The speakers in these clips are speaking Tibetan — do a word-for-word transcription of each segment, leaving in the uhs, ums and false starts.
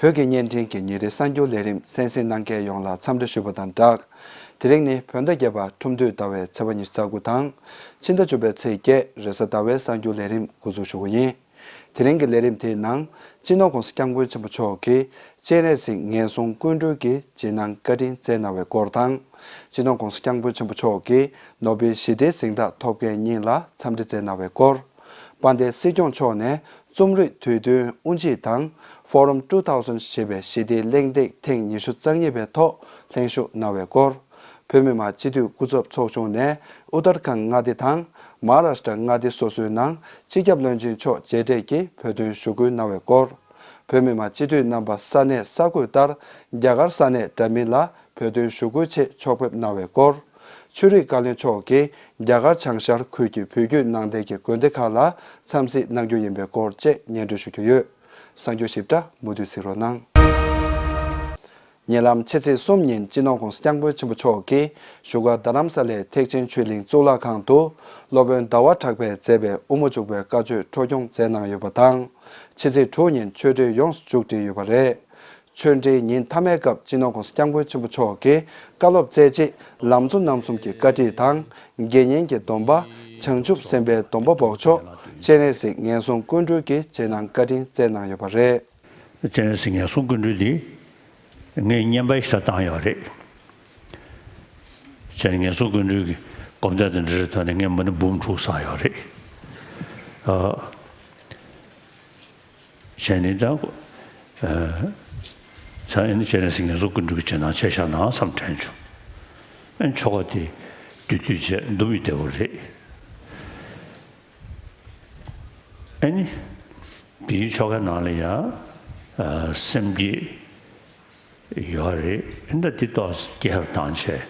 བོད་ཀྱི་བརྙན་འཕྲིན་གྱི་ཉིན་རེའི་གསར་འགྱུར་ལས་རིམ་གསན་གཟིགས་གནང་མཁན་ཡོངས་ལ་འཚམས་འདྲི་ཞུ་བ་དང་སྦྲགས། དེ་རིང་ནི་བོད་ཟླ་བརྒྱད་པ་ཁྲུམས་སྟོད་ཟླ་བའི་ཚེས་པ་ཉི་ཤུ་རྩ་དགུ་དང་། ཕྱི་ཟླ་བཅུ་པའི་ཚེས་བརྒྱད་རེས་གཟའ་ཟླ་བའི་གསར་འགྱུར་ལས་རིམ་འགོ་འཛུགས་ཞུ་གི་ཡིན། དེ་རིང་གི་ལས་རིམ་དེའི་ནང་། སྤྱི་ནོར་༸གོང་ས་༸སྐྱབས་མགོན་ཆེན་པོ་མཆོག་གིས་སྤྱན་རས་གཟིགས་ངན་སོང་སྐུ་མགྲོན་གྱི་རྗེས་གནང་བཀའ་དྲིན་བསྩལ་གནང་བའི་སྐོར་དང་། སྤྱི་ནོར་༸གོང་ས་༸སྐྱབས་མགོན་ཆེན་པོ་མཆོག་གིས་ནོ་བེལ་ཞི་བདེའི་གཟེངས་རྟགས་ཐོབ་མཁན་གཉིས་ལ་འཚམས་འདྲི་བསྩལ་གནང་བའི་སྐོར། དཔལ་ལྡན་སྲིད་སྐྱོང་མཆོག་ནས་རྩོམ་རིག་དུས་སྟོན་དབུ་འབྱེད་དང་Forum two thousand ཞེས་པའི་ཞི་བདེའི་གླེང་སྟེགས་ཐེངས་ཉི་ཤུ་རྩ་གཉིས་པའི་ཐོག་ལྷན་ཞུགས་གནང་བའི་སྐོར། བོད་མི་མང་སྤྱི་འཐུས་སྐུ་ཚབ་ཚོགས་ཆུང་ནས་ཨུ་ཏར་ཁཱན་མངའ་སྡེ་དང་མ་ཧཱ་རཱ་ཤི་ཏྲ་མངའ་སྡེ་སོ་སོའི་ནང་སྤྱི་ཁྱབ་བློན་ཆེན་མཆོག་མཇལ་འཕྲད་ཀྱིས་བོད་དོན་ཞུ་སྐུལ་གནང་བའི་སྐོར། བོད་མི་མང་སྤྱི་འཐུས་རྣམ་པ་ས་གནས་གསར་འགོད་ལྟར་རྒྱ་གར་ས་གནས་འདྲ་མིན་ལ་བོད་དོན་ཞུ་སྐུལ་ཆེད་ཕྱོགས་ཕེབས་གནང་བའི་སྐོར། ཆོས་རིག་བཀའ་བློན་མཆོག་གིས་རྒྱ་གར་བྱང་ཤར་ཁུལ་གྱི་བོད་བརྒྱུད་ནང་བསྟན་གྱི་དགོན་སྡེ་ཁག་ལ་འཚམས་གཟིགས་གནང་རྒྱུ་ཡིན་པའི་སྐོར་བཅས་སྙན་སྒྲོན་ཞུ་རྒྱུ་ཡོད། གསར་འགྱུར་ཞིབ་ཕྲ་མུ་མཐུད་གཟིགས་རོགས་གནང་། ཉེ་ལམ་ཕྱི་ཚེས་གསུམ་ཉིན་སྤྱི་ནོར་༸གོང་ས་༸སྐྱབས་མགོན་ཆེན་པོ་མཆོག་གིས་བཞུགས་སྒར་རྡ་རམ་ས་ལའི་ཐེག་ཆེན་ཆོས་གླིང་གཙུག་ལག་ཁང་དུ་སློབ་དཔོན་ཟླ་བ་གྲགས་པས་མཛད་པའི་དབུ་མ་འཇུག་པའི་བཀའ་ཆོས་འཕྲོ་སྐྱོང་མཛད་གནང་ཡོད་པ་དང་། ཕྱི་ཚེས་དྲུག་ཉིན་ཆོས་འབྲེལ་ཡོངས་སུ་མཇུག་སྒྲིལ་ཡོད་པ་རེད། ཆོས་འབྲེལ་ཉིན་མཐའ་མའི་སྐབས་སྤྱི་ནོར་༸གོང་ས་༸སྐྱབས་མགོན་ཆེན་པོ་མཆོག་གིས་བཀའ་སློབ་སྩལ་རྗེས་ལམ་གཙོ་རྣམ་གསུམ་གྱི་བཀའ་ཁྲིད་དང་། དགེ་བསྙེན་གྱི་སྡོམ་པ། བྱང་ཆུབ་སེམས་དཔའི་སྡོམ་པ་འབོགས་ཆོག་སྤྱན་རས་གཟིགས་ངན་སོང་སྐུ་མགྲོན་གྱི་རྗེས་གནང་བཀའ་དྲིན་བསྩལ་གནང་ཡོད་པ་རེད། སྤྱན་རས་གཟིགས་ངན་སོང་སྐུ་མགྲོན་འདི་ངས་བརྙན་པར་ཞིག་བཏང་ཡོད་རེད། སྤྱན་རས་ངན་སོང་སྐུ་མགྲོན་གྱི་སྒོམ་བཟླས་དང་འབྲེལ་བའི་ཐོག་ནས་ངས་མི་ནི་འབུམ་དྲུག་བསགས་ཡོད་རེད། ཨ། བྱས་ནས་ད། ཨ། ས་ཨེ་ནི་སྤྱན་རས་གཟིགས་ངན་སོང་སྐུ་མགྲོན་གྱི་རྗེས་གནང་ཆེ་ཤག་ན་བསམ་དྲན་བྱུང་། ཨེ་ཆོ་ག་དེ་དུས་དུས་བྱས་འདུམ་ཡི་བདེ་བོ་རེད། ཨེ་ནི། དེའི་ཆོ་གའི་ནང་ལ་ཡང་། སེམས་བསྐྱེད་ཡོད་རེད། ཨེ་ད་དེ་ཏོག་ཙམ་བསྐྱར་བཏང་བྱས།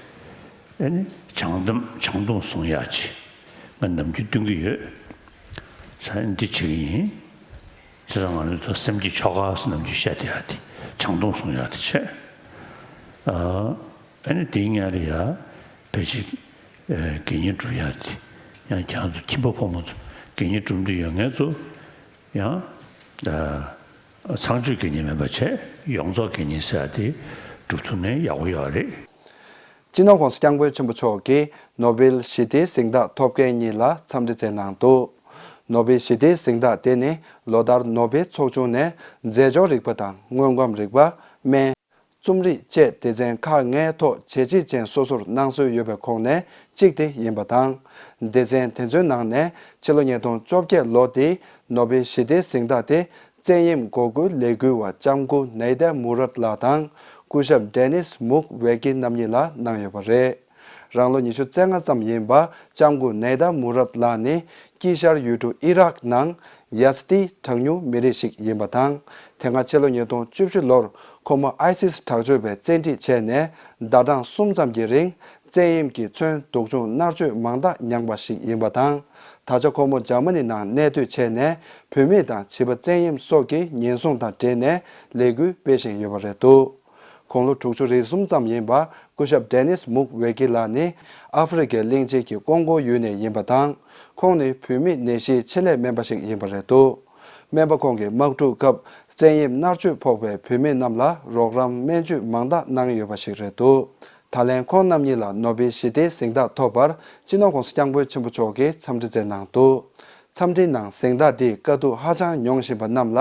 ཨེ་ནི་བྱང་སྡོམ་བྱང་སྡོམ་བཟུང་ཡག་ཅིག་ང་ནམ་རྒྱུན་སྟོན་གྱི་ཡོད། ས་ཡིན་འདི་བྱེད་ཀྱི་ཡིན། བྱས་ཙང་ང་ཚོ་སེམས་བསྐྱེད་ཆོ་ག་ཟེར་ནམ་རྒྱུན་བཤད་བསྡད་ཡག་དེ་བྱང་སྡོམ་བཟུང་ཡག་དེ་བྱས། ཨ་ནི་དེའི་སྔོན་ལ་ཡ་ཕལ་ཆེར་དགེ་བསྙེན་སྒྲུབ་ཡག་དེ་ཡང་ཁྱེད་རང་ཚོ་ཁྱིམ་པ་ཕོ་མོ་ཚོ་དགེ་བསྙེན་སྒྲུབ་འདོད་ཡོད་མཁན་ཚོ་ཡང་ཚངས་སྤྱོད་དགེ་བསྙེན་མིན་པ་བྱས་ཡོངས་རྫོགས་དགེ་བསྙེན་ཟེར་ཡག་དེ་སྒྲུབ་ཐུབ་ན་ཡག་པོ་ཡོད་རེད། སྤྱི་ནོར་༸གོང་ས་༸སྐྱབས་མགོན་ཆེན་པོ་མཆོག་གིས་ནོ་བེལ་ཞི་བདེའི་གཟེངས་རྟགས་ཐོབ་མཁན་གཉིས་ལ་འཚམས་འདྲི་མཛད་གནང་འདུག་ནོ་བེལ་ཞི་བདེའི་གཟེངས་རྟགས་དེ་ནི་ལོ་ལྟར་ནོ་བེལ་ཚོགས་ཆུང་ནས་རྫས་སྦྱོར་རིག་པ་དང་དངོས་ཁམས་རིག་པ། སྨན། རྩོམ་རིག་བཅས་སྡེ་ཚན་ཁག་ལྔའི་ཐོག་བྱས་རྗེས་ཅན་སོ་སོར་གནང་སྲོལ་ཡོད་པའི་ཁོངས་ནས་གཅིག་དེ་ཡིན་པ་དང་། སྡེ་ཚན་དེ་ཚོའི་ནང་ནས་ཕྱི་ལོ་ཉིས་སྟོང་བཅོ་བརྒྱད་ལོ་དེའི་ནོ་བེལ་ཞི་བདེའི་གཟེངས་རྟགས་དེ་བཙན་གཡེམ་འགོག་རྒོལ་ལས་འགུལ་བ་ལྕམ་སྐུ་ནེ་ཏཱ་མུ་རཱད་ལགས་དང་སྐུ་ཞབས་ཌེ་ནིས་མུག་ཝེ་ཀི་རྣམ་གཉིས་ལ་གནང་ཡོད་པ་རེད། རང་ལོ་ཉི་ཤུ་རྩ་ལྔ་ཙམ་ཡིན་པ་ལྕམ་སྐུ་ནེ་ཏཱ་མུ་རཱད་ལགས་ནི་དཀྱིལ་ཤར་ཡུལ་གྲུ་ཨི་རག་ནང་ཡ་སི་ཏི་གྲངས་ཉུང་མི་རིགས་ཤིག་ཡིན་པ་དང་། དེ་སྔ་ཕྱི་ལོ་ཉིས་སྟོང་བཅུ་བཞི་ལོར་ཁོ་མོ་ཨའི་སིས་དྲག་སྤྱོད་པས་བཙན་ཁྲིད་བྱས་ནས་ཟླ་གྲངས་གསུམ་ཙམ་གྱི་རིང་བཙན་གཡེམ་གྱིས་མཚོན་སྡུག་སྦྱོང་མནར་གཅོད་མང་དག་མྱངས་པ་ཞིག་ཡིན་པ་དང་། ད་ཆ་ཁོ་མོ་འཇར་མ་ནི་ནང་གནས་སྡོད་བྱས་ནས་བུད་མེད་དང་བྱིས་པ་བཙན་གཡེམ་སོགས་ཀྱི་ཉེན་སྲུང་དང་འབྲེལ་ནས་ལས་འགུལ་སྤེལ་བཞིན་ཡོད་པ་རེད་འདུག་དགུང་ལོ་དྲུག་ཅུ་རེ་གསུམ་ཙམ་ཡིན་པ་སྐུ་ཞབས་ཌེ་ནིས་མུག་ཝེ་ཀི་ལགས་ནི་ཨ་ཧྥེ་རི་ཁའི་གླིང་ཆེན་གྱི་ཀོང་གོ་ཡུལ་ནས་ཡིན་པ་དང་། ཁོང་ནི་བུད་མེད་ནད་གཞིའི་ཆེད་ལས་སྨན་པ་ཞིག་ཡིན་པ་རེད་འདུག་སྨན་པ་ཁོང་གིས་དམག་འཁྲུག་སྐབས་བཙན་གཡེམ་མནར་གཅོད་ཕོག་པའི་བུད་མེད་རྣམས་ལ་རོགས་རམ་སྨན་བཅོས་མང་དག་གནང་ཡོད་པ་ཞིག་རེད་འདུག་ད་ལན་ཁོང་རྣམ་གཉིས་ལ་ནོ་བེལ་ཞི་བདེའི་གཟེངས་རྟགས་ཐོབ་པར་སྤྱི་ནོར་༸གོང་ས་༸སྐྱབས་མགོན་ཆེན་པོ་མཆོག་གིས་འཚམས་འདྲི་མཛད་གནང་འདུག་འཚམས་འདྲིའི་ནང་གཟེངས་རྟགས་འདིས་དཀའ་སྡུག་ཧ་ཅང་མྱོང་བཞིན་པ་རྣམས་ལ་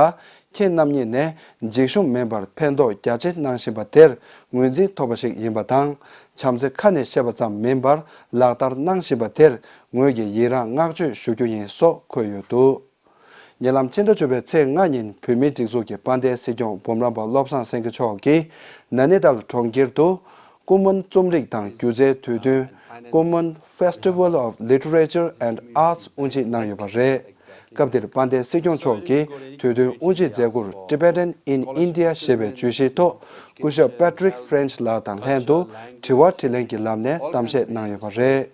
ཁྱེད་རྣམ་གཉིས་ནས་འཇིགས་ཞུམ་མིན་པར་ཕན་ཐོགས་རྒྱ་ཆེ་གནང་བཞིན་པ་དེར་ངོས་འཛིན་ཐོབ་པ་ཞིག་ཡིན་པ་དང་། བྱམས་བརྩེ་ཁ་ནས་བཤད་པ་ཙམ་མིན་པར་ལག་བསྟར་གནང་བཞིན་པ་དེར་ངོས་ཀྱིས་ཡི་རངས་བསྔགས་བརྗོད་ཞུ་རྒྱུ་ཡིན་སོགས་འཁོད་ཡོད་འདུག་ཉེ་ལམ་ཕྱི་ཟླ་བཅུ་པའི་ཚེས་ལྔ་ཉིན་བོད་མིའི་སྒྲིག་འཛུགས་ཀྱི་དཔལ་ལྡན་སྲིད་སྐྱོང་འབུམ་རམས་པ་བློ་བཟང་སེང་གེ་མཆོག་གིས་ན་ནི་ཏཱལ་གྲོང་ཁྱེར་དུ་ཀུ་མུན་རྩོམ་རིག་དང་སྒྱུ་རྩལ་དུས་སྟོན་ཀུ་མུན་Festival of Literature and Arts དབུ་འབྱེད་གནང་ཡོད་པ་རེད། སྐབས་དེར་དཔལ་ལྡན་སྲིད་སྐྱོང་མཆོག་གིས་དུས་སྟོན་དབུ་འབྱེད་མཛད་སྒོར་Tibetan in India ཞེས་པའི་བརྗོད་གཞིའི་ཐོག་སྐུ་ཞབས་Patrick French ལགས་དང་ལྷན་དུ་དྲི་བ་དྲིས་ལན་གྱི་ལམ་ནས་གཏམ་བཤད་གནང་ཡོད་པ་རེད།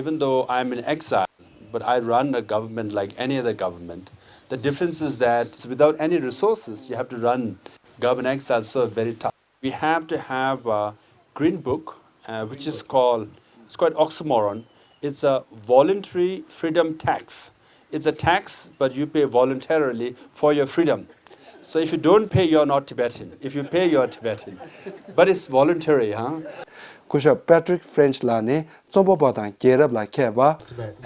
Even though I'm in exile, but I run a government like any other government. The difference is that without any resources, you have to run government exile, so very tough. We have to have a green book, uh, which is called, it's quite oxymoron. It's a voluntary freedom tax. It's a tax, but you pay voluntarily for your freedom. So if you don't pay, you're not Tibetan. If you pay, you're Tibetan. But it's voluntary, huh? སྐུ་ཞབས་Patrick French ལགས་ནི་རྩོམ་པ་པོ་དང་རྒྱལ་རབས་ལ་མཁས་པ་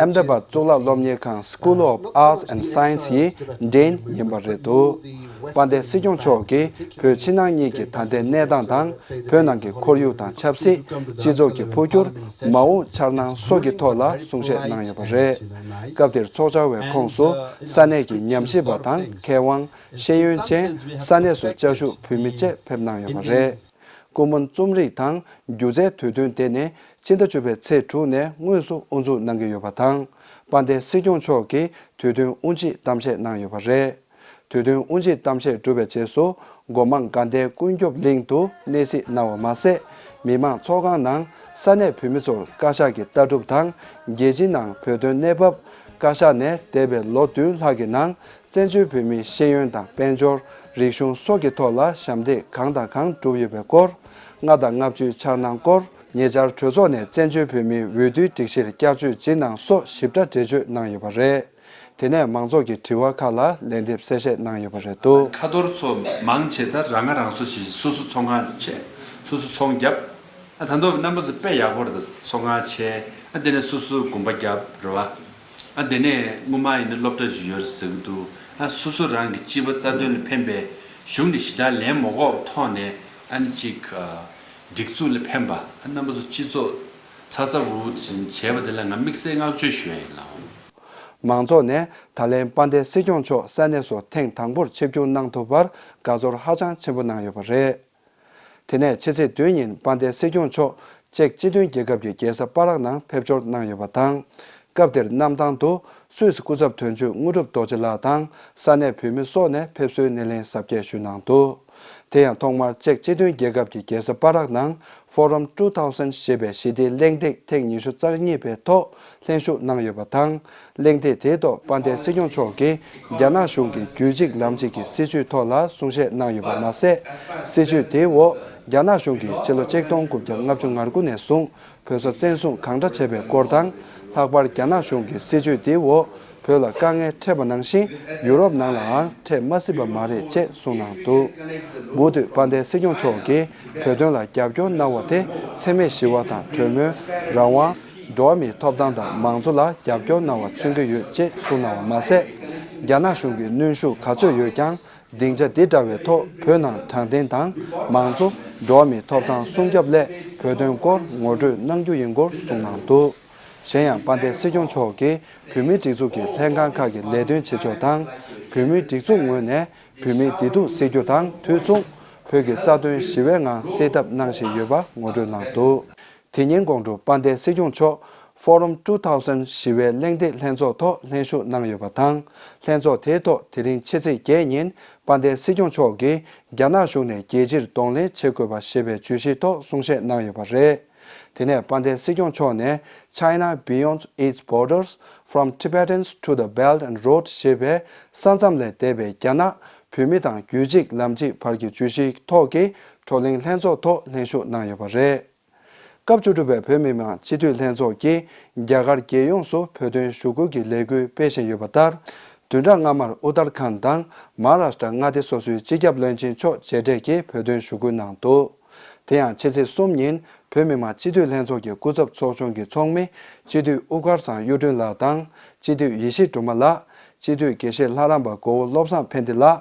ཨེམ་ད་བཱད་གཙུག་ལག་སློབ་གཉེར་ཁང་School of Arts and Science ཡི་ཌིན་ཡིན་པ་རེད་འདུག་དཔལ་ལྡན་སྲིད་སྐྱོང་མཆོག་གིས་བོད་ཕྱི་ནང་གཉིས་ཀྱི་ད་ལྟའི་གནས་སྟངས་དང་། བོད་ནང་གི་ཁོར་ཡུག་དང་ཆབ་སྲིད། སྤྱི་ཚོགས་ཀྱི་འཕོ་འགྱུར། མ་འོངས་འཆར་སྣང་སོགས་ཀྱི་ཐོག་ལ་གསུང་བཤད་གནང་ཡོད་པ་རེད། སྐབས་དེར་ཚོགས་བཅར་བའི་ཁོངས་སུ་ས་གནས་ཀྱི་ཉམས་ཞིབ་པ་དང་མཁས་དབང་། ཤེས་ཡོན་ཅན། ས་གནས་སུ་བཅའ་བཞུགས་བོད་མི་བཅས་ཕེབས་གནང་ཡོད་པ་རེད། སྐུ་མོན་རྩོམ་རིག་དང་སྒྱུ་རྩལ་དུས་སྟོན་དེ་ནི་ཕྱི་ཟླ་བཅུ་པའི་ཚེས་དྲུག་ནས་དངོས་སུ་དབུ་འཛུགས་གནང་གི་ཡོད་པ་དང་། དཔལ་ལྡན་སྲིད་སྐྱོང་མཆོག་གིས་དུས་སྟོན་དབུ་འབྱེད་གཏམ་བཤད་གནང་ཡོད་པ་རེད། དུས་སྟོན་དབུ་འབྱེད་གཏམ་བཤད་གྲུབ་པའི་རྗེས་སུ། སྒོ་མང་དགའ་ལྡན་ཀུན་སྐྱོབ་གླིང་དུ་གནས་གཟིགས་གནང་བ་མ་ཟད། མི་མང་ཚོགས་ཁང་ནང་ས་གནས་བོད་མི་ཚོར་བཀའ་ཤག་གི་ལྟ་གྲུབ་དང་། རྒྱལ་སྤྱིའི་ནང་བོད་དོན་གནས་བབ། བཀའ་ཤག་ནས་འདས་པའི་ལོ་བདུན་ལྷག་གི་ནང་བཙན་བྱོལ་བོད་མིའི་ཤེས་ཡོན་དང་དཔལ་འབྱོར། རིག་གཞུང་སོགས་ཀྱི་ཐོག་ལ་ཞབས་འདེགས་གང་དང་གང་བསྒྲུབས་ཡོད་པའི་སྐོར། ལྔ་དང་ལྔ་བཅུའི་འཆར་སྣང་སྐོར། ཉེ་ཆར་གྲོས་ཚོགས་ནས་བཙན་བྱོལ་བོད་མིའི་འོས་བསྡུའི་སྒྲིག་གཞིར་བསྐྱར་བཅོས་ཇི་གནང་སོགས་ཞིབ་ཕྲ་འགྲེལ་བརྗོད་གནང་ཡོད་པ་རེད། དེ་ནས་མང་ཚོགས་ཀྱི་དྲི་བ་ཁག་ལ་ལན་འདེབས་གསལ་བཤད་གནང་ཡོད་པ་རེད་འདུག་ཁ་ཐོར་ཚོ་མང་ཆེ་ད་རང་ང་རང་སོ་བྱེད་བཞིན་སོ་སོ་ཚོང་ཁང་བྱས། སོ་སོ་ཚོང་བརྒྱབ། ཨ་ད་དུང་རྣམ་པ་ཚོ་དཔེ་ཡག་པོ་རེད། ད་ཚོང་ཁང་བྱས། ཨ་དེ་ནས་སོ་སོ་དགོན་པ་བརྒྱབ་རེད་བ། ཨ་དེ་ནས་སྔོན་མ་ཡིན་ན་སློབ་གྲྭ་ཞིག་ཡོད་རེད་ཟེར་གི་འདུག་ཨ་སོ་སོ་རང་གི་སྤྱི་པ་རྩ་དོན་ལ་ཕན་པའི་གཞུང་ནས་ཞེ་དྲག་ལེན་མ་དགོས་པའི་ཐོག་ནས། ཨ་ནི་གཅིག་ཨ་སྒྲིག་འཛུགས་ལ་ཕན་པ། ཨ་རྣམ་པ་ཚོ་སྤྱི་ཚོགས་ཚ་ཚ་འུར་འུར་བྱས་པ་དེ་ལ་ང་དམིགས་བསལ་བསྔགས་བརྗོད་ཞུ་ཡ་ཡིན་ལགས། མང་ཚོགས་ནས་ད་ལན་དཔལ་ལྡན་སྲིད་སྐྱོང་མཆོག་ས་གནས་སུ་ཐེངས་དང་པོར་ཆིབས་བསྒྱུར་གནང་ཐུབ་པར་དགའ་ཚོར་ཧ་ཅང་ཆེན་པོ་གནང་ཡོད་པ་རེད། དེ་ནས་ཕྱི་ཚེས་བདུན་ཉིན་དཔལ་ལྡན་སྲིད་སྐྱོང་མཆོག་ཅེཀ་སྤྱི་མཐུན་རྒྱལ་ཁབ་ཀྱི་རྒྱལ་ས་པ་རག་ནང་ཕེབས་འབྱོར་གནང་ཡོད་པ་དང་། སྐབས་དེར་གནམ་ཐང་དུ་སུད་སི་སྐུ་ཚབ་དོན་གཅོད་དངོས་གྲུབ་རྡོ་རྗེ་ལགས་དང་ས་གནས་བོད་མི་སོགས་ནས་ཕེབས་བསུའི་སྣེ་ལེན་གཟབ་རྒྱས་ཞུས་གནང་འདུག་དེ་ཡང་ཐོག་མར་ཅེཀ་སྤྱི་མཐུན་རྒྱལ་ཁབ་ཀྱི་རྒྱལ་ས་པ་རག་ནང་Forum two thousand ཞེས་པའི་ཞི་བདེའི་གླེང་སྟེགས་ཐེངས་ཉི་ཤུ་རྩ་གཉིས་པའི་ཐོག་ལྷན་ཞུགས་གནང་ཡོད་པ་དང་། གླེང་སྟེགས་དེའི་ཐོག་དཔལ་ལྡན་སྲིད་སྐྱོང་མཆོག་གིས་རྒྱ་ནག་གཞུང་གི་རྒྱུད་གཅིག་ལམ་གཅིག་གི་སྲིད་བྱུས་ཐོག་ལ་གསུང་བཤད་གནང་ཡོད་པ་མ་ཟད། སྲིད་བྱུས་དེའི་འོག་རྒྱ་ནག་གཞུང་གིས་ཕྱི་ལོ་ཆིག་སྟོང་དགུ་བརྒྱ་ལྔ་བཅུ་ང་དགུ་ནས་བཟུང་བོད་ས་བཙན་བཟུང་གང་འདྲ་བྱས་པའི་སྐོར་དང་། ལྷག་པར་རྒྱ་ནག་གཞུང་གི་སྲིད་བྱུས་དེའི་འོག་བོད་ལ་དཀའ་ངལ་འཕྲད་པ་ནང་བཞིན་ཡུ་རོབ་ནང་ལའང་འཕྲད་མ་སྲིད་པ་མ་རེད་ཅེས་གསུངས་གནང་འདུག་མུ་མཐུད་དཔལ་ལྡན་སྲིད་སྐྱོང་མཆོག་གིས་བོད་དོན་ལ་རྒྱབ་སྐྱོར་གནང་བ་དེ་འཚེ་མེད་ཞི་བ་དང་གྲོས་མོལ། རང་དབང་། འགྲོ་བ་མིའི་ཐོབ་ཐང་དང་མང་གཙོ་ལ་རྒྱབ་སྐྱོར་གནང་བ་མཚོན་གྱི་ཡོད་ཅེས་གསུངས་གནང་བ་མ་ཟད། རྒྱ་ནག་གཞུང་གི་གནོན་ཤུགས་ག་ཚོད་ཡོད་ཀྱང་། སྡིངས་ཆ་འདི་འདྲ་བའི་ཐོག་བོད་ནང་དྲང་བདེན་དང་མང་གཙོ། འགྲོ་བ་མིའི་ཐོབ་ཐང་སྲུང་སྐྱོབ་སླད་བོད་དོན་སྐོར་ངོ་སྤྲོད་གནང་རྒྱུ་ཡིན་སྐོར་གསུངས་གནང་འདུག་གཞན་ཡང་དཔལ་ལྡན་སྲིད་སྐྱོང་མཆོག་གིས་བོད་མིའི་སྒྲིག་འཛུགས་ཀྱི་ལྷན་ཁང་ཁག་གི་ལས་དོན་བྱེད་ཕྱོགས་དང་། བོད་མིའི་སྒྲིག་འཛུགས་ངོས་ནས་བོད་མིའི་བདེ་སྡུག་སེལ་རྒྱུ་དང་དུས་མཚུངས་བོད་ཀྱི་རྩ་དོན་ཞི་བའི་ངང་སེལ་ཐབས་གནང་བཞིན་ཡོད་པ་ངོ་སྤྲོད་གནང་འདུག་དེ་ཉིན་དགོང་དྲོ་དཔལ་ལྡན་སྲིད་སྐྱོང་མཆོག་Forum two thousand ཞི་བའི་གླེང་སྟེགས་ལྷན་ཚོགས་ཐོག་ལྷན་ཞུགས་གནང་ཡོད་པ་དང་། ལྷན་ཚོགས་དེའི་ཐོག་དེ་རིང་ཕྱི་ཚེས་བརྒྱད་ཉིན་དཔལ་ལྡན་སྲིད་སྐྱོང་མཆོག་གིས་རྒྱ་ནག་གཞུང་ནས་རྒྱལ་སྤྱིར་གདོང་ལེན་བྱེད་དགོས་པ་ཞེས་པའི་བརྗོད་གཞིའི་ཐོག་གསུང་བཤད་གནང་ཡོད་པ་རེད། དེ་ནས་དཔལ་ལྡན་སྲིད་སྐྱོང་མཆོག་ནས་China Beyond Its Borders, From Tibetans to the Belt and Road ཞེས་པའི་ས་མཚམས་ལས་འདས་པའི་རྒྱ་ནག་བོད་མི་དང་རྒྱུད་གཅིག་ལམ་གཅིག་བར་གྱི་བརྗོད་གཞིའི་ཐོག་གི་བགྲོ་གླེང་ལྷན་ཚོགས་ཐོག་ལྷན་ཞུགས་གནང་ཡོད་པ་རེད། སྐབས་བཅུ་དྲུག་པའི་བོད་མི་མང་སྤྱི་འཐུས་ལྷན་ཚོགས་ཀྱིས་རྒྱ་གར་རྒྱལ་ཡོངས་སུ་བོད་དོན་ཞུ་སྐུལ་གྱི་ལས་འགུལ་སྤེལ་བཞིན་ཡོད་པ་ལྟར། བདུན་ཕྲག་སྔ་མར་ཨུ་ཏར་ཁཱན་དང་མ་ཧཱ་རཱ་ཤྲ་མངའ་སྡེ་སོ་སོའི་སྤྱི་ཁྱབ་བློན་ཆེན་མཆོག་མཇལ་འཕྲད་ཀྱིས་བོད་དོན་ཞུ་སྐུལ་གནང་འདུག་དེ་ཡང་ཕྱི་ཚེས་གསུམ་ཉིན་བོད་མི་མང་སྤྱི་འཐུས་ལྷན་ཚོགས་ཀྱི་སྐུ་ཚབ་ཚོགས་ཆུང་གི་ཚོགས་མི་སྤྱི་འཐུས་དབུ་དཀར་ཚང་གཡུ་སྒྲོན་ལགས་དང་། སྤྱི་འཐུས་ཡེ་ཤེས་སྒྲོལ་མ་ལགས། སྤྱི་འཐུས་དགེ་བཤེས་ལྷ་རམས་པ་མགོ་བོ་བློ་བཟང་ཕན་བདེ་ལགས།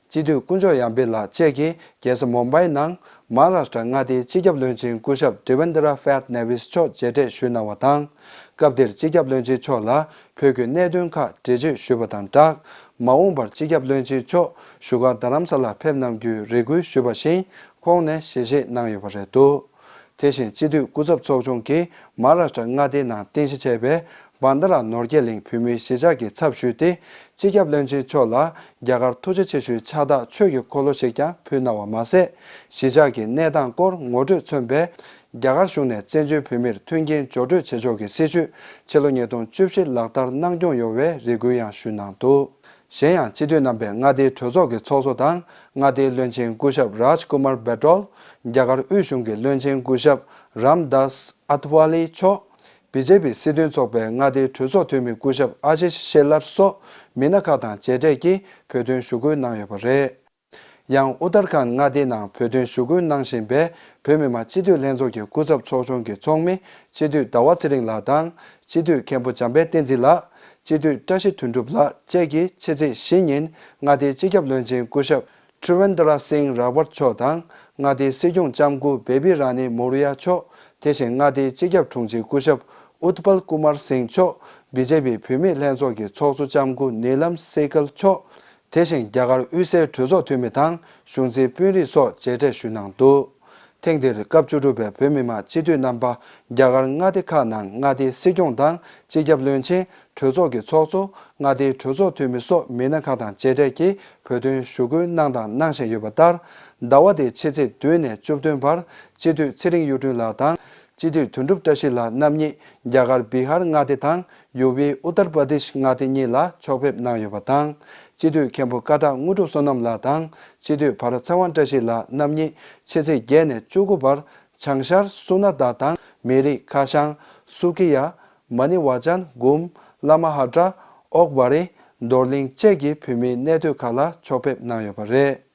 སྤྱི་འཐུས་དཀོན་མཆོག་ཡར་འཕེལ་ལགས་བཅས་ཀྱིས་རྒྱལ་ས་མུམ་བྷའི་ནང་མ་ཧཱ་རཱ་ཤྲ་མངའ་སྡེའི་སྤྱི་ཁྱབ་བློན་ཆེན་སྐུ་ཞབས་Devendra Fadnavis མཆོག་མཇལ་འཕྲད་ཞུས་གནང་བ་དང་། སྐབས་དེར་སྤྱི་ཁྱབ་བློན་ཆེན་མཆོག་ལ་བོད་ཀྱི་གནད་དོན་ཁག་འགྲེལ་བརྗོད་ཞུས་པ་དང་སྦྲགས། མ་འོངས་པར་སྤྱི་ཁྱབ་བློན་ཆེན་མཆོག་བཞུགས་སྒར་རྡ་རམ་ས་ལར་ཕེབས་གནང་རྒྱུའི་རེ་སྐུལ་ཞུས་པ་བཞིན་ཁོང་ནས་ཞལ་བཞེས་གནང་ཡོད་པ་རེད་འདུག་དེ་བཞིན་སྤྱི་འཐུས་སྐུ་ཚབ་ཚོགས་ཆུང་གིས་མ་ཧཱ་རཱ་ཤྲ་མངའ་སྡེའི་ནང་རྟེན་གཞི་བྱས་པའི་བྷན་དྷ་ར་ནོར་རྒྱས་གླིང་བོད་མིའི་གཞིས་ཆགས་ཀྱི་ཚབ་ཞུས་ཏེ། སྤྱི་ཁྱབ་བློན་ཆེན་མཆོག་ལ་རྒྱ་གར་ཐུགས་རྗེ་ཆེ་ཞུའི་ཕྱག་རྟགས་ཆོས་ཀྱི་འཁོར་ལོ་ཞིག་ཀྱང་ཕུལ་གནང་བ་མ་ཟད། གཞིས་ཆགས་ཀྱི་གནས་སྟངས་སྐོར་ངོ་སྤྲོད་མཚོན་པའི་རྒྱ་གར་གཞུང་ནས་བཙན་བྱོལ་བོད་མིར་མཐུན་རྐྱེན་སྦྱོར་སྤྲོད་བྱེད་ཕྱོགས་ཀྱི་སྲིད་བྱུས་ཕྱི་ལོ་ཉིས་སྟོང་བཅུ་བཞི་ལག་བསྟར་གནང་སྐྱོང་ཡོང་བའི་རེ་སྐུལ་ཡང་ཞུས་གནང་འདུག་གཞན་ཡང་སྤྱི་འཐུས་རྣམ་པས་མངའ་སྡེའི་གྲོས་ཚོགས་ཀྱི་ཚོགས་གཙོ་དང་མངའ་སྡེའི་བློན་ཆེན་སྐུ་ཞབས་རཱཇ་ཀུ་མར་བྷེ་ཏྲོལ། རྒྱ་གར་དབུས་གཞུང་གི་བློན་ཆེན་སྐུ་ཞབས་རམ་དཱས་ཨ་ཐ་ཝ་ལི་མཆོག་བི་ཇེ་པི་སྲིད་དོན་ཚོགས་པའི་མངའ་སྡེའི་གྲོས་ཚོགས་འཐུས་མི་སྐུ་ཞབས་ཨ་ཤིཤ་ཤེ་ལར་སོགས་མི་སྣ་ཁག་དང་མཇལ་འཕྲད་ཀྱིས་བོད་དོན་ཞུ་སྐུལ་གནང་ཡོད་པ་རེད། ཡང་ཨུ་ཏར་ཁཱན་མངའ་སྡེའི་ནང་བོད་དོན་ཞུ་སྐུལ་གནང་བཞིན་པའི་བོད་མི་མང་སྤྱི་འཐུས་ལྷན་ཚོགས་ཀྱི་སྐུ་ཚབ་ཚོགས་ཆུང་གི་ཚོགས་མི་སྤྱི་འཐུས་ཟླ་བ་ཚེ་རིང་ལགས་དང་། སྤྱི་འཐུས་མཁན་པོ་འཇམ་དཔལ་བསྟན་འཛིན་ལགས། སྤྱི་འཐུས་བཀྲ་ཤིས་དོན་གྲུབ་ལགས་བཅས་ཀྱིས་ཕྱི་ཚེས་བཞི་ཉིན་མངའ་སྡེའི་སྤྱི་ཁྱབ་བློན་ཆེན་སྐུ་ཞབས་ཏྲི་ཝེན་དྲ་སིང་ར་བར་མཆོག་དང་། མངའ་སྡེའི་སྲིད་སྐྱོང་ལྕམ་སྐུ་བེ་བི་ར་ནི་མོ་རི་ཡ་མཆོག་དེ་བཞིན་མངའ་སྡེའི་སྤྱི་ཁྱབ་དྲུང་ཆེ་སྐུ་ཞབས་ཨུཏ་པལ་ཀུ་མར་སིང་མཆོག་བི་ཇེ་པི་བུད་མེད་ལྷན་ཚོགས་ཀྱི་ཚོགས་གཙོ་ལྕམ་སྐུ་ནི་ལམ་སེ་ཀལ་མཆོག་དེ་བཞིན་རྒྱ་གར་དབུས་སའི་གྲོས་ཚོགས་འཐུས་མི་དང་གཞུང་འཛིན་དཔོན་རིགས་སོགས་མཇལ་འཕྲད་ཞུས་གནང་འདུག་ཐེངས་འདིར་སྐབས་བཅུ་དྲུག་པའི་བོད་མི་མང་སྤྱི་འཐུས་རྣམ་པ་རྒྱ་གར་མངའ་སྡེ་ཁག་ནང་མངའ་སྡེའི་སྲིད་སྐྱོང་དང་སྤྱི་ཁྱབ་བློན་ཆེན། གྲོས་ཚོགས་ཀྱི་ཚོགས་གཙོ། མངའ་སྡེའི་གྲོས་ཚོགས་འཐུས་མི་སོགས་མི་སྣ་ཁག་དང་མཇལ་འཕྲད་ཀྱིས་བོད་དོན་ཞུ་སྐུལ་གནང་དང་གནང་བཞིན་ཡོད་པ་ལྟར། ཟླ་བ་འདིའི་ཕྱི་ཚེས་བདུན་ནས་བཅུ་བདུན་བར་སྤྱི་འཐུས་ཚེ་རིང་གཡུ་སྒྲོན་ལགས་དང་། སྤྱི་འཐུས་དོན་གྲུབ་བཀྲ་ཤིས་ལགས་རྣམ་གཉིས་རྒྱ་གར་བི་ཧར་མངའ་སྡེ་དང་ཡུ་པི་ཨུ་ཏར་པར་དེཤ་མངའ་སྡེ་གཉིས་ལ་ཕྱོགས་ཕེབས་གནང་ཡོད་པ་དང་། སྤྱི་འཐུས་མཁན་པོ་ཀ་ཊ་དངོས་གྲུབ་བསོད་ནམས་ལགས་དང་། སྤྱི་འཐུས་བྷ་ར་ཚེ་དབང་བཀྲ་ཤིས་ལགས་རྣམ་གཉིས་ཕྱི་ཚེས་བརྒྱད་ནས་བཅུ་དགུ་བར་བྱང་ཤར་སུ་ན་ད་དང་མི་རིགས་ཁ་བྱང་སུ་ཀི་ཡ། མ་ནི་ཝ་ཅན། གུམ། ལ་མ་ཧ་ཏྲ། ཨོག་བ་རི། རྡོར་གླིང་བཅས་ཀྱི་བོད་མིའི་གནས་སྡོད་ཁག་ལ་ཕྱོགས་ཕེབས་གནང་ཡོད་པ་རེད།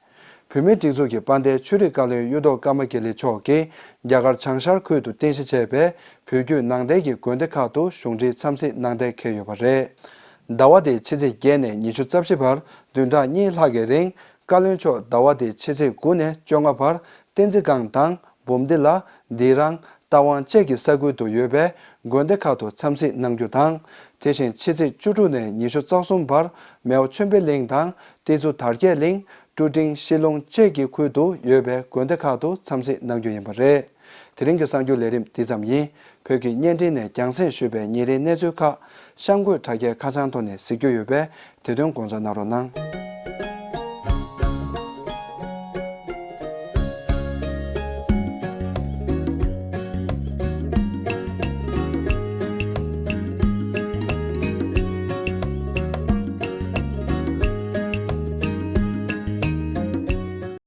བོད་མིའི་སྒྲིག་འཛུགས་ཀྱི་དཔལ་ལྡན་ཆོས་རིག་བཀའ་བློན་གཡུ་ཐོག་ཀརྨ་དགེ་ལེགས་མཆོག་གིས་རྒྱ་གར་བྱང་ཤར་ཁུལ་དུ་རྟེན་གཞི་བྱས་པའི་བོད་བརྒྱུད་ནང་བསྟན་གྱི་དགོན་སྡེ་ཁག་ཏུ་གཞུང་འབྲེལ་འཚམས་གཟིགས་གནང་གཏན་འཁེལ་ཡོད་པ་རེད། ཟླ་བ་འདིའི་ཕྱི་ཚེས་བརྒྱད་ནས་ཉི་ཤུ་རྩ་བཞི་བར་བདུན་ཕྲག་གཉིས་ལྷག་གི་རིང་བཀའ་བློན་མཆོག་ཟླ་བ་འདིའི་ཕྱི་ཚེས་དགུ་ནས་བཅོ་ལྔ་བར་བསྟན་འཛིན་སྒང་དང་། འབུམ་སྡེ་ལ། དི་རང་། རྟ་དབང་བཅས་ཀྱི་ས་ཁུལ་དུ་ཡོད་པའི་དགོན་སྡེ་ཁག་ཏུ་འཚམས་གཟིགས་གནང་རྒྱུ་དང་། དེ་བཞིན་ཕྱི་ཚེས་བཅུ་དྲུག་ནས་ཉི་ཤུ་རྩ་གསུམ་བར་མེའོ་ཆོས་འཕེལ་གླིང་དང་། ཏི་ཙུ་དར་རྒྱས་གླིང་། ཀྲུ་ཀྲིང་ཤི་ལུང་བཅས་ཀྱི་ཁུལ་དུ་ཡོད་པའི་དགོན་སྡེ་ཁག་ཏུ་འཚམས་གཟིགས་གནང་རྒྱུ་ཡིན་པ་རེད། དེ་རིང་གི་གསར་འགྱུར་ལས་རིམ་འདི་ཙམ་ཡིན། བོད་ཀྱི་བརྙན་འཕྲིན་ནས་རྒྱང་སྲིང་ཞུས་པའི་ཉིན་རེའི་གནས་ཚུལ་ཁག་གཤམ་འཁོད་དྲ་རྒྱའི་ཁ་བྱང་ཐོག་ནས་གཟིགས་རྒྱུ་ཡོད་པས་དེ་དོན་དགོངས་འཇགས་གནང་རོགས་གནང་།